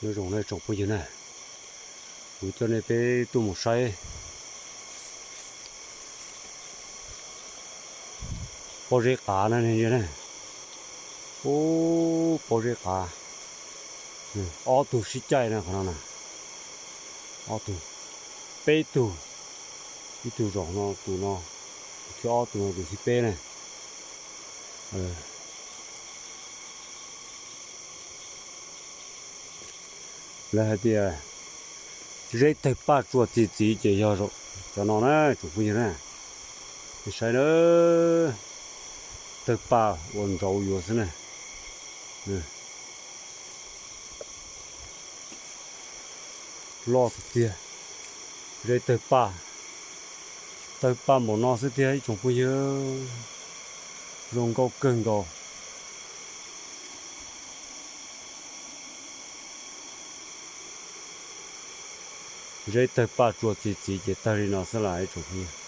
Nyob zoo na tsoom phooj ywg na, kuv coj nej peb tuaj mus saib pob zeb qav na ne. Ub, pob zeb qav, ob tug sib caij na qhov no na. Ob tug, peb tug, ib tug zaum no, tus no, tus thib ob, tus no tus thib peb na. Lawv hais tias zeb tawg paj tsuas txi txiv ces yog cov no na tsoom phooj ywg na. Nej saib na, tawg paj ua ntsauv yuav xwb na. Loj tiag tiag, zeb tawg paj, tawg paj npaum no xwb tiag ib tsoom phooj ywg, zoo nkauj kawg nkaus. Zeb tawg paj tsuas txi txiv ces tawg li no xwb las ib tsoom phooj ywg.